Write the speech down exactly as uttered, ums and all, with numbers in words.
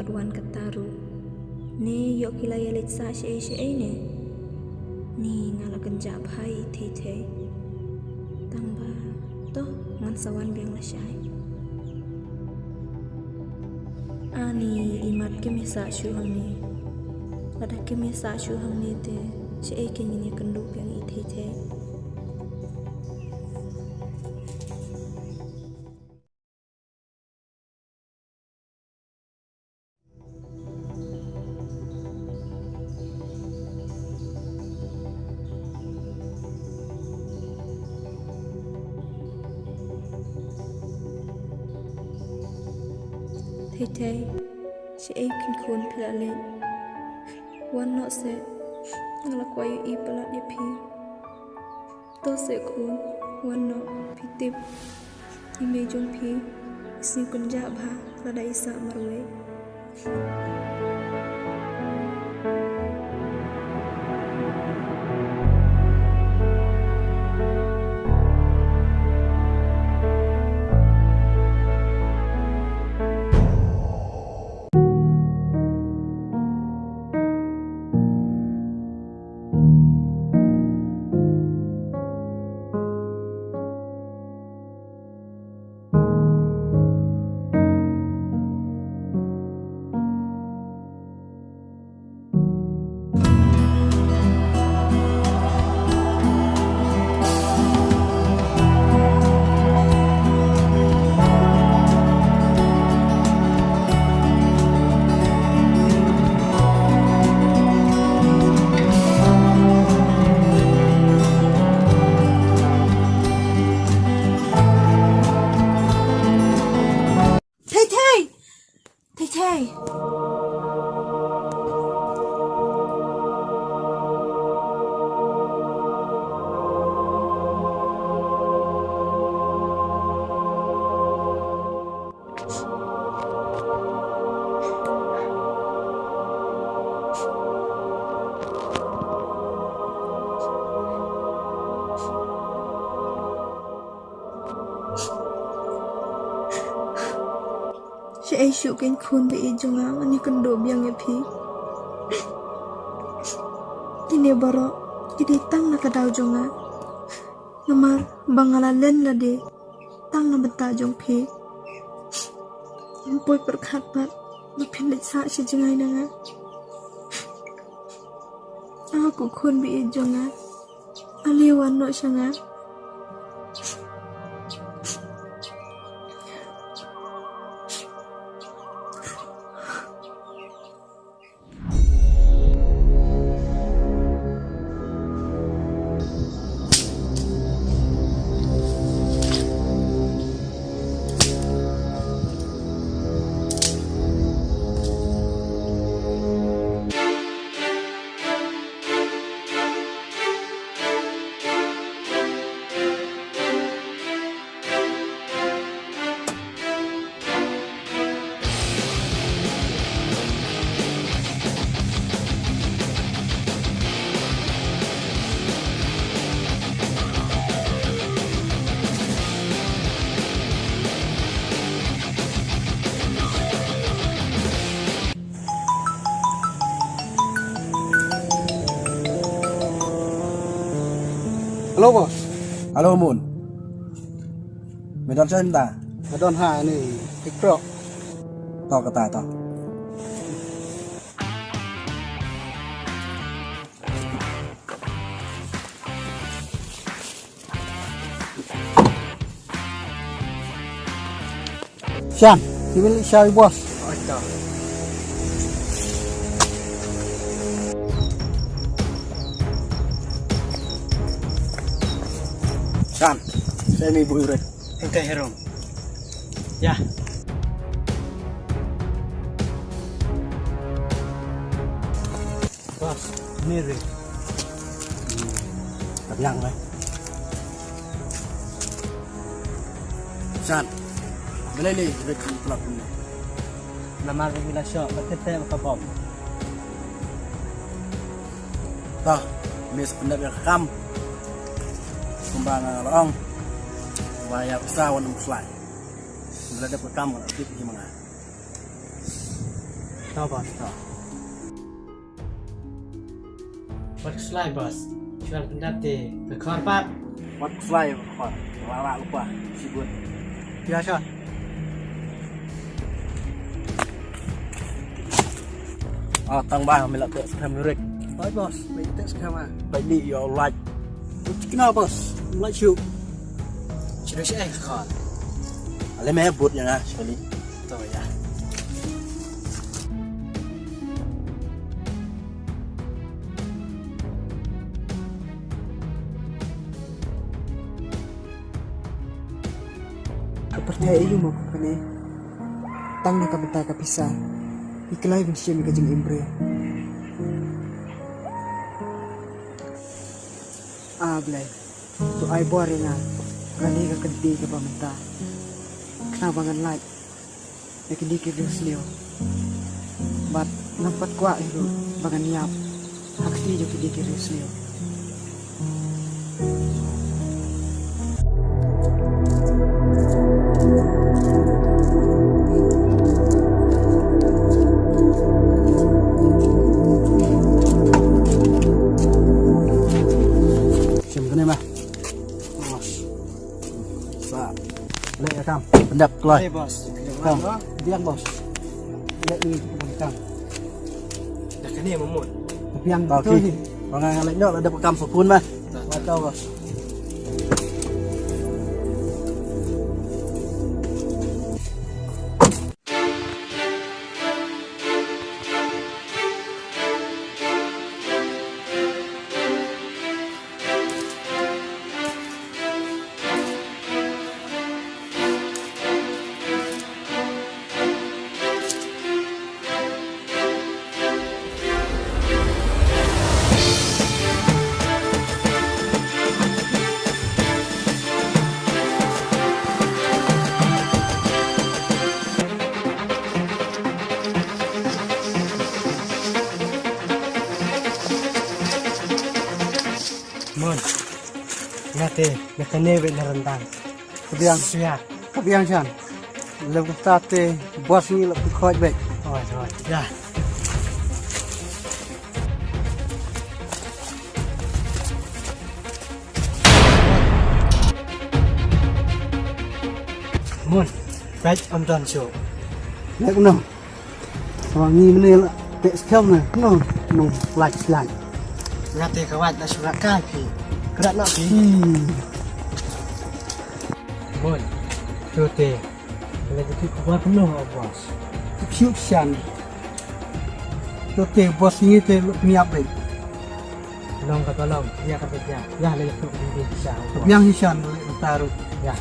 Wan kata ruh. Ne ïoh ki la ïa leit sah shaei shaei ne. Ni nga la kynjah bha ïa i Thei Thei. Tang ba to ngan sa wan biang lashai. Ani i mat kim ïa sah shuh hangne. Lada kim ïa sah shuh hangne te shaei kein ngin ïa kynduh biang ïa i Thei Thei. Thei Thei, shaei kein khun phi la leit. Wan noh seh, nga la kwah ïohi palat ïa phi. To seh khun, wan noh, phi tip. I mei jong phi i sngewkynjah bha lada i sah marwei. Thei Thei! Thei Thei! Shaei shuh kein khun ba ïeit jong nga, ngan ïa kynduh biang ïa phi. Kine baroh ki dei tang na ka daw jong nga. Namar ba nga la len lade tang na bynta jong phi. Ngam poi pyrkhat pat ba phin leit sah sha jngai na nga. Ah, ko khun ba ïeit jong nga. Ale wan noh sha nga. Hello, boss. Hello, Moon. Me don shai mynta? Me don ha ni, tiktok. To kata to. Shan, you will show boss. Shan, send me boy red. Engka herom. Ya. Boss, ni re. Ka biang re. Shan. Balei le re kan plot ni. Namar re mila shok, ba kete ba ka bom. Ta, mes pendap ya kam. Kumba nga la ong. Wa ya pisa wan em slai. Bila dep ka kam nga la tip ki manga. To boss, to. Wat khuslai boss. Shuwa pyndap te ka khor pat. Wat khuslai ka khor. Wa wa lupa. Sibut. Ya sha. Ah, tang ba me la te skram yurik. Bai boss, me te skram ah. Bai ni yo laj. Kina boss, laj shu. Shu shu eh khor. Ale me but ya nga sekali. To ya. Ka pyrthei aïu mo kane. Tang na ka bynta ka pisa. I kloi ban shim ka jingim briew. A Blei. To ai bor ïa nga. Kane ka kynti kaba mynta. Khnang ba ngan lait. Ïa kine ki riewsniew. Bad ngam pat kwah hi ruh ba ngan ïap ha kti jong kine ki riewsniew. Shim kane ma. Sa. Leh ïa kam. Pyndap kloi. Hey boss. Kam. Biang boss. Leh ni kam. Dah kene mamut. Biang. Okey. Ba nga leh noh la dep kam sukun ma. Betul boss. Mon. Nga te, nga kane beit na ryndang. Ka biang. Sia. Ka biang shan. Lem ka te boss ngi la pynkhot beit. Oi, oi. Ya. Mon. Right, I'm done show. Lek no. Wa ngi mene la te skhem ne. No, no, like, like. Nga te ka wat la surat kai phi. Krat na phi. Hmm. Mon. Show te. Lagi tu khabar penuh, oh, boss. Siup sian. Tote boss ngi te miap beit. Long ka tolong, ya ka pejah. Ya le tu di bisa. Yang hisan le taruh. Ya.